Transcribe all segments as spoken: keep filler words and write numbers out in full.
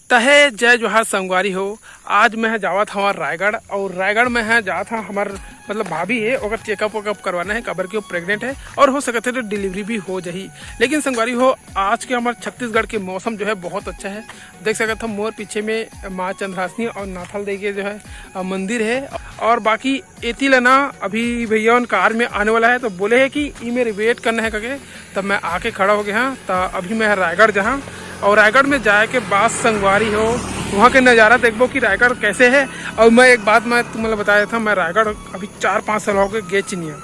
तहे जय जोहार संगवारी हो। आज मैं ह जावत हवं रायगढ़, और रायगढ़ में ह जात हवं, हमर मतलब भाभी हे, ओकर चेकअप वेकअप करवाना है, काबर कि वो प्रेग्नेंट है और हो सकत है तो डिलीवरी भी हो जाही। लेकिन संगवारी हो, आज के हमर छत्तीसगढ़ के मौसम जो है बहुत अच्छा है। देख सकत हो मोर पीछे में माँ चंद्रहासिनी और नाथल देई के जो है अ, मंदिर है। और बाकी एती ला ना, अभी भैया उन कार में आने वाला है, तो बोले है कि ई मेरे वेट करना है करके, तब मैं आके खड़ा हो गया हाँ। तो अभी मैं रायगढ़ जहाँ, और रायगढ़ में जाए के बाद संगवारी हो, वहाँ के नज़ारा देखबो कि रायगढ़ कैसे है। और मैं एक बात मैं तुम्हें बता देता हूँ, मैं रायगढ़ अभी चार पाँच साल हो गए, गेच नहीं है।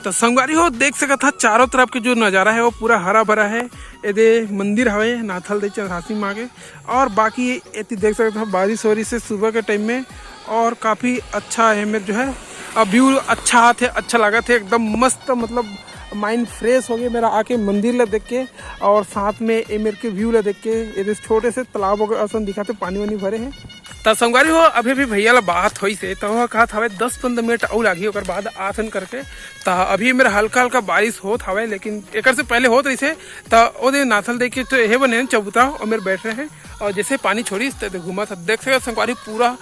तो संगवारी हो, देख सकत हा चारों तरफ के जो नज़ारा है वो पूरा हरा भरा है। एदे मंदिर हवे नाथल देई चंद्रहासी माँ के, और बाकी एती देख सकत हा बारिश हो रही से सुबह के टाइम में, और काफ़ी अच्छा है मेरे जो है अब व्यू अच्छा आत है, अच्छा लागत है, एकदम मस्त, मतलब माइंड फ्रेश हो गया मेरा आके मंदिर ला देख के, और साथ में ए मेरे के व्यू ला देख के। एदे छोटे से तालाब वगैरह असन दिखाते, पानी वानी भरे हैं। त संगवारी हो, अभी भी भैया ला बात होइस हे, त वो कहत हवे दस पंद्रह मिनट अउ लागही, ओकर बाद आथन करके। त अभी मेरा हल्का हल्का बारिश होत हवे, लेकिन एकर से पहले होत रहिस हे। त ओदे नाथल देई के तो एहे बने चबूतरा, ओ मेर बैठ रहे हैं, और जैसे पानी छोड़िस त घूमत ह। देख सकत संगवारी, पूरा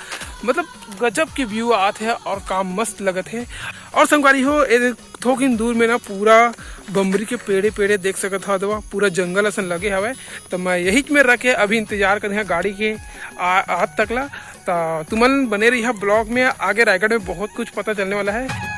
मतलब गजब के व्यू आत है और काम मस्त लगत है। और संगवारी हो, ए थोकिन दूर में ना पूरा बमरी के पेड़े पेड़े देख सकत हव, देवा पूरा जंगल असन लगे हवय। त मैं यही में रह के अभी इंतजार करे हंव गाड़ी के आ, आत तक ला। त तुमन बने रहिहा ब्लॉग में, आगे रायगढ़ में बहुत कुछ पता चलने वाला है।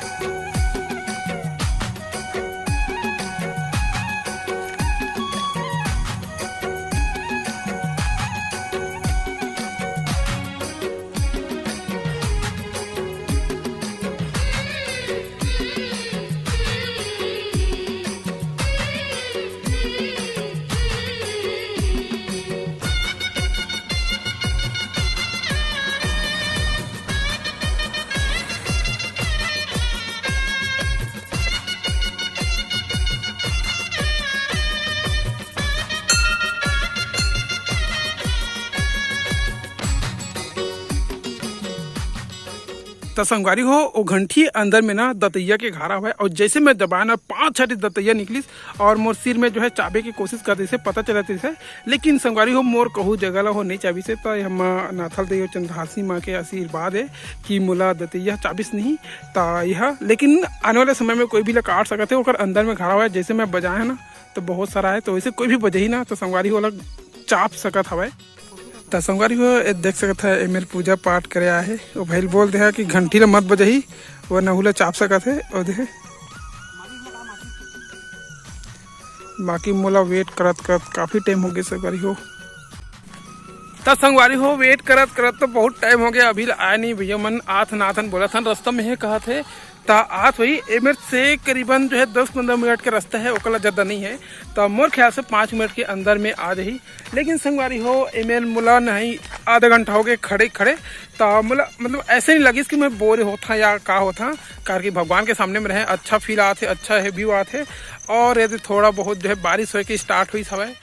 त संगवारी हो, ओ घंटी अंदर में ना दतैया के घारा हवय, और जैसे मैं दबाया ना, पांच छठी दतैया निकलिस और मोर सिर में जो है चाबे की कोशिश कर रहिस हे, पता चलत रहिस हे। लेकिन संगवारी हो, मोर कहू जगह ला हो नहीं चाबिस हे, त हम नाथल देई चंद्रहासी माँ के आशीर्वाद है कि मोला दतैया चाबिस नहीं। त यह, लेकिन आने वाले समय में कोई भी ला काट सकत है, ओकर अंदर में घारा हवय, जैसे मैं बजाया है ना, तो बहुत सारा है, तो वैसे कोई भी बजही ना, तो संगवारी हो ओला चाप सकत हवय। त संगवारी हो, ए देख सकत है, ए मेर पूजा पाठ करे आए हे। ओ भाई ल बोल दे हा कि घंटी ल मत बजाही, वरना ओला चाप सकत है। ओ देखे, बाकी मोला वेट करत करत काफी टाइम हो गए संगवारी हो। त संगवारी हो, वेट करत करत तो बहुत टाइम हो गया, अभी आए नहीं भैया मन। आथन आथन बोलत हन, रास्ता में हे कहत हे, त आत होही। ए मेर से करीबन जो है दस पंद्रह मिनट के रास्ता है, ओकर ला ज्यादा नहीं है, त मोर ख्याल से पाँच मिनट के अंदर में आ जाही। लेकिन संगवारी हो, ए मेर मोला नहीं आधा घंटा हो गए खड़े खड़े, त मोला मतलब ऐसे नहीं लगिस कि मैं बोर होत हंव या का होत हंव, काबर कि भगवान के सामने में रहे, अच्छा फील आत हे, अच्छा है व्यू आत हे। और यदि थोड़ा बहुत जो है बारिश होए के स्टार्ट होइस हवय,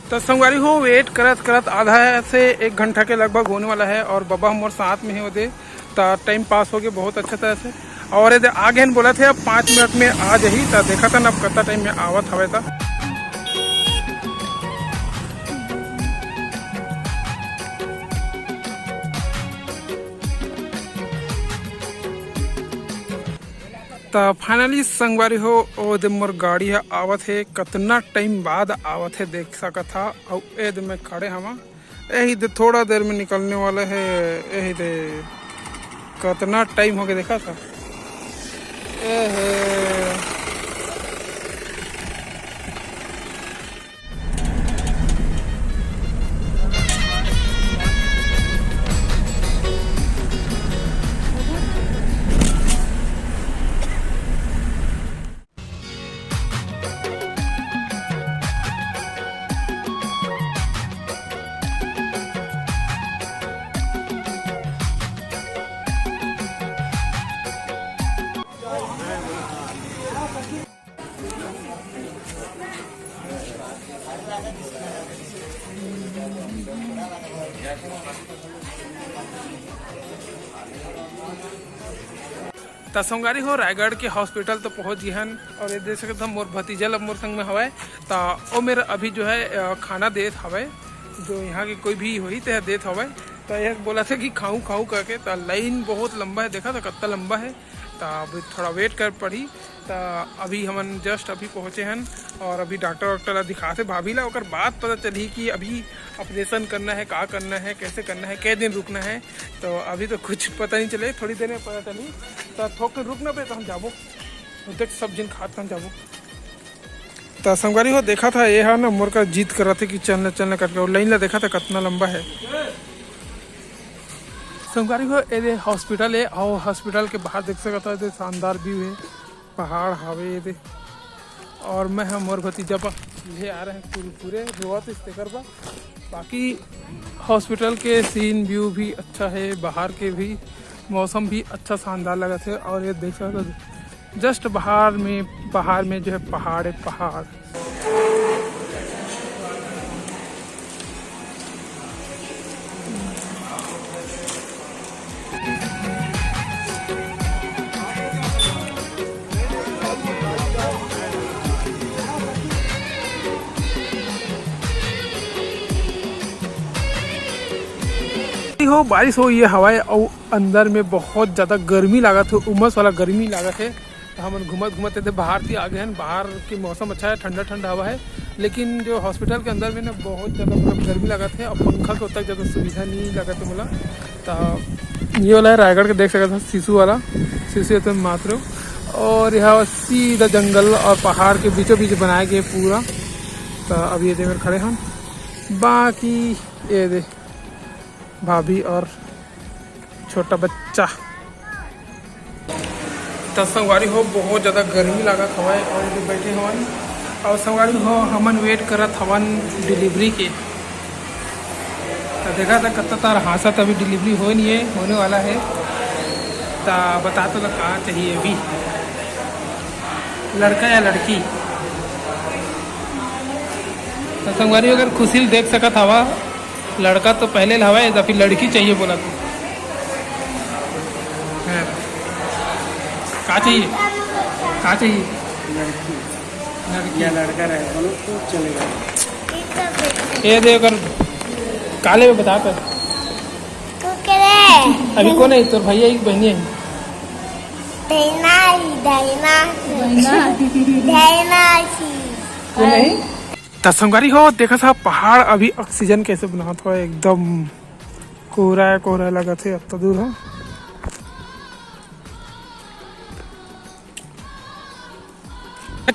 त संगवारी हो, वेट करत करत आधा से एक घंटा के लगभग होने वाला है, और बाबा हमर साथ में हे ओदे, त टाइम पास हो गए बहुत अच्छा तरह से। और यदि आगे हन बोलत हे, अब पाँच मिनट में आ जाही, त देखत हन अब कतना टाइम में आवत हवे त। त फाइनली संगवारी हो, ओ दे मोर गाड़ी ह आवत हे, कतना टाइम बाद आवत हे, देख सकत हा। अउ ए दे मैं खड़े हवा, यही दे थोड़ा देर में निकलने वाला है। यही दे कतना टाइम हो गया, देखा था। ए हे। त संगवारी हो, रायगढ़ के हॉस्पिटल तो पहुंच गए हन। और ये देख सकत हन, मोर भतीजा ल मोर संग में हवय, त ओ मेर अभी जो है, अ, खाना देत हवय, जो यहाँ के कोई भी होही ते देत हवय। त ये बोला थे कि खाऊं खाऊं करके, त लाइन बहुत लंबा है, देखा था कितना लंबा है। त अब थोड़ा वेट कर पड़ी। त अभी हमन जस्ट अभी पहुँचे हन और अभी डॉक्टर वॉक्टर ला दिखाते भाभी ला, ओकर बाद पता चलही कि अभी ऑपरेशन करना है, का करना है, कैसे करना है, कै दिन रुकना है। तो अभी तो कुछ पता नहीं चले, थोड़ी देर में पता चलही। त थोक के रुकना पे तो हम जाबो, देख सब जिन खात खान जाबो। त संगवारी हो, देखा था ये हा ना मोर का जिद करत हे कि चलना चलना करके, और लाइन ला देखा था कितना लंबा है। संगवारी हो, ये दे हॉस्पिटल है और हॉस्पिटल के बाहर देख सकत हो, ये दे शानदार व्यू है, पहाड़ हवे ये दे। और मैं हम मोर भतीजा पर ले आ रहे हैं कुरकुरे, रोवत इस तेकर बा। बाकी हॉस्पिटल के सीन व्यू भी अच्छा है, बाहर के भी मौसम भी अच्छा शानदार लगत है। और ये देख सकत हो, जस्ट बाहर में, बाहर में जो है पहाड़ है, पहाड़। हो, बारिश हो ये हवाए, और अंदर में बहुत ज्यादा गर्मी लागत है, उमस वाला गर्मी लागत है। तो हमन घूमत घूमत एदे बाहर ती आ गए हैं। बाहर के मौसम अच्छा है, ठंडा ठंडा हवा है, लेकिन जो हॉस्पिटल के अंदर में ना बहुत ज्यादा मतलब गर्मी लागत है और पंखा के उतना ज्यादा सुविधा नहीं लागत है मोला। तो ये वाला है रायगढ़ के, देख सकत हो, शिशु वाला, शिशु यतीम मातृ। और यहाँ सीधा जंगल और पहाड़ के बीचों बीच बनाए गए पूरा। तो अब ये दे मेर खड़े हैं, बाकी ये दे भाभी और छोटा बच्चा। त संगवारी हो, बहुत ज्यादा गर्मी लागत हवय और ये बैठे हवन। और संगवारी हो, हमन वेट करत हवन डिलीवरी के। त देखा था कत्ता तार हाँसत, अभी डिलीवरी हो नहीं है, होने वाला है। त बता तो ला का चाहिए अभी, लड़का या लड़की? त संगवारी हो, अगर खुशी ल देख सकत हवा, लड़का तो पहले ल हवय, त फिर लड़की चाहिए बोला तो। हैं। का चाहिए? का चाहिए? लड़की। लड़की। या लड़का रहे, दोनों तो चलेगा। ये दे, अगर काले में बता कर। कुकरे। अभी कौन है? तोर भैया एक बहनी है। धैना ही, धैना। धैना। धैना ही। वो नहीं? त संगवारी हो, देखा था पहाड़ अभी ऑक्सीजन कैसे बनात हो, एकदम कोहरा कोहरा लगत है, अब तो दूर हो।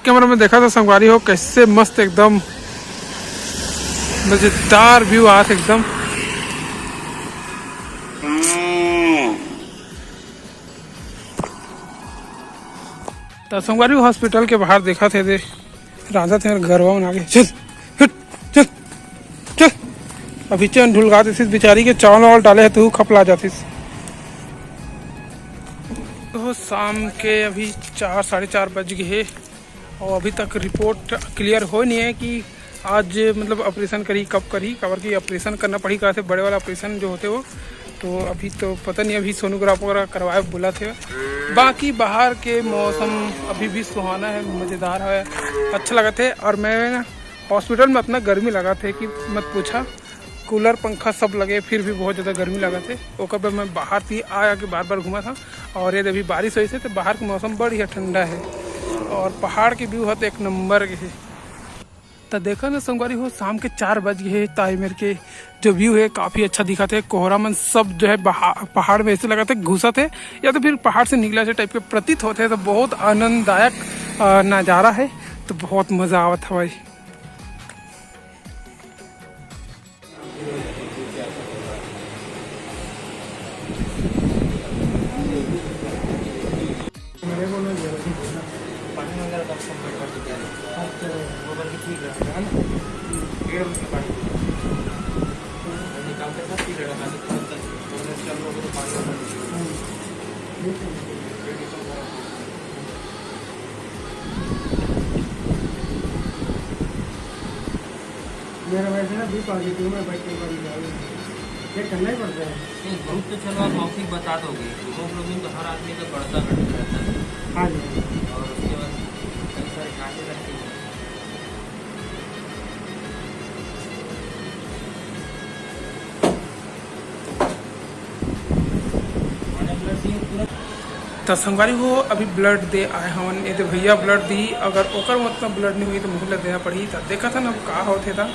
कैमरा में देखा था संगवारी हो, कैसे मस्त एकदम मजेदार व्यू आत एकदम। त संगवारी हो, हॉस्पिटल के बाहर देखा थे दे रांधत हे घरवा मन आगे। चल, हट, चल, चल। अभी चैन ढुलगा देतिस बेचारी के, चावल वावल डाले हे तो खपला जातिस। तो शाम के अभी चार, साढ़े चार बज गए हे और अभी तक रिपोर्ट क्लियर हो नहीं है कि आज मतलब ऑपरेशन करी, कब करी, काबर कि ऑपरेशन करना पड़ी, कहा से बड़े वाला ऑपरेशन जो होते वो। तो अभी तो पता नहीं, अभी सोनोग्राफ वगैरह करवाए बोला थे। बाकी बाहर के मौसम अभी भी सुहाना है, मज़ेदार है, अच्छा लगत है। और मैं हॉस्पिटल में इतना गर्मी लगा थे कि मत पूछा, कूलर पंखा सब लगे, फिर भी बहुत ज़्यादा गर्मी लगा थे। ओकर बाद मैं बाहर थी आया के बार बार घूमा था। और ये अभी बारिश होइस हे तो बाहर का मौसम बढ़िया ठंडा है और पहाड़ के व्यू है तो एक नंबर के है। त देखा ना संगवारी हो, शाम के चार बज गए हे, ताई मेर के जो व्यू है काफ़ी अच्छा दिखत है। कोहरा मन सब जो है बहा-, पहाड़ में ऐसे लगत है घुसत है या तो फिर पहाड़ से निकला से टाइप के प्रतीत होते हैं। तो बहुत आनंददायक, अ, नज़ारा है, तो बहुत मज़ा आवत हवय। मेरा वैसे ना बी पॉजिटिव में बैठ के बन जाएगी, चेक करना ही पड़ता है। नहीं, ग्रुप तो चलो आप ऑफिस बता दोगे, हीमोग्लोबिन तो हर आदमी का बढ़ता घटता रहता है। हाँ जी। और उसके बाद कई सारे जांचें करती हैं। त संगवारी हो, अभी ब्लड दे आए हवन, ये दे भैया ब्लड दी। अगर ओकर मतलब ब्लड नहीं हुई तो मुझे देना पड़ी। त देखा था ना अब का होते था।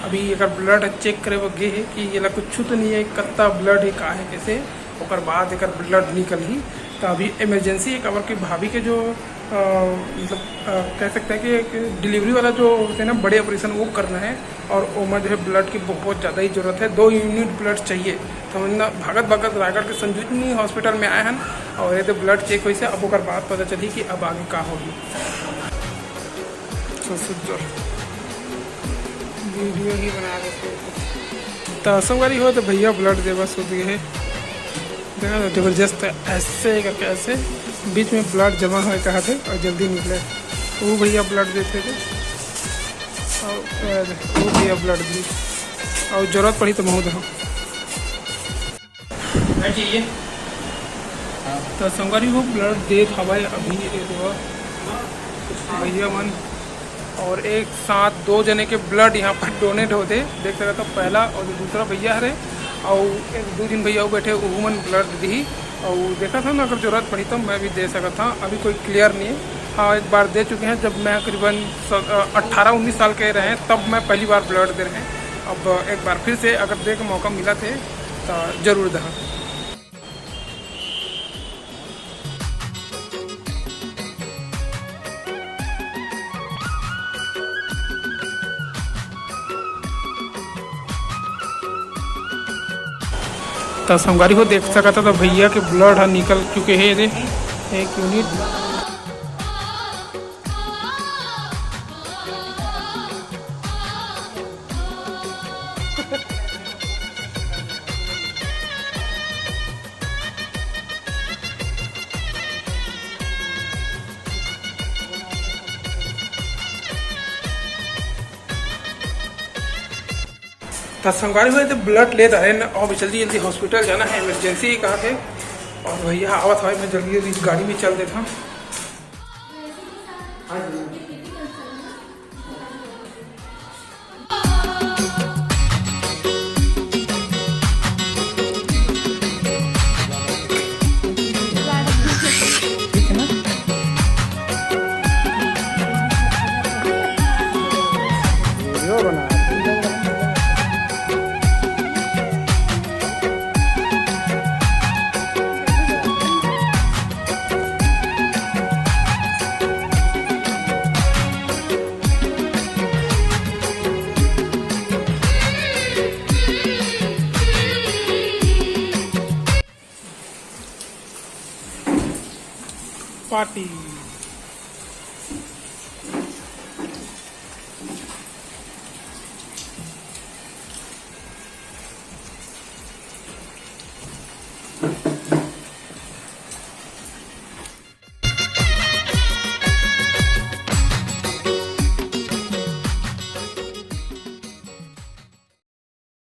अभी एकर ब्लड चेक करे वो गे है कि ये ला कुछ तो नहीं है, कत्ता ब्लड है, का है, कैसे, ओकर बाद एकर ब्लड निकल ही। तो अभी इमरजेंसी है, काबर कि भाभी के जो अ, मतलब अ, कह सकते हैं कि एक डिलीवरी वाला जो होते हैं ना बड़े ऑपरेशन, वो करना है। और ओमा जो है ब्लड की बहुत ज़्यादा ही ज़रूरत है, दो यूनिट ब्लड चाहिए। तो हमन भागत भागत रायगढ़ के संजीवनी हॉस्पिटल में आए हैं और ये तो ब्लड चेक होइसे, अब ओकर बाद पता चली कि अब आगे का होगी। तो सुंदर वीडियो ही बना देते हैं। तो संगवारी हो तो भैया ब्लड देवा सुध गए है। देखा तो जबरदस्त ऐसे करके ऐसे बीच में ब्लड जमा हुआ कहा थे और जल्दी निकले। वो भैया ब्लड देते थे और, अ, वो भैया ब्लड दी और जरूरत पड़ी तो महूद हो। चाहिए। तो संगवारी हो ब्लड देत हवाए अभी एक भैया मन और एक साथ दो जने के ब्लड यहाँ पर डोनेट होते, देख सकत हो, पहला और जो दूसरा भैया हरे और एक दो झन भैया बैठे, उहू मन ब्लड दी। और देखा था ना, अगर जरूरत पड़ी तो मैं भी दे सकत था, अभी कोई क्लियर नहीं है। हाँ, एक बार दे चुके हैं, जब मैं करीबन स-, अ, अट्ठारह उन्नीस साल के रहे, तब मैं पहली बार ब्लड दे रहे हैं। अब एक बार फिर से अगर दे के मौका मिला थे तो जरूर दे। त संगवारी हो देख सकत हो, तो भैया के ब्लड ह निकल चुके हे, ये दे एक यूनिट। त संगवारी हो, ये तो ब्लड ले डारे न, अब जल्दी जल्दी हॉस्पिटल जाना है, इमरजेंसी ही कहा थे। और भैया आवत हवे, मैं जल्दी जल्दी गाड़ी में चल देता हूँ। हाँ जी। पार्टी।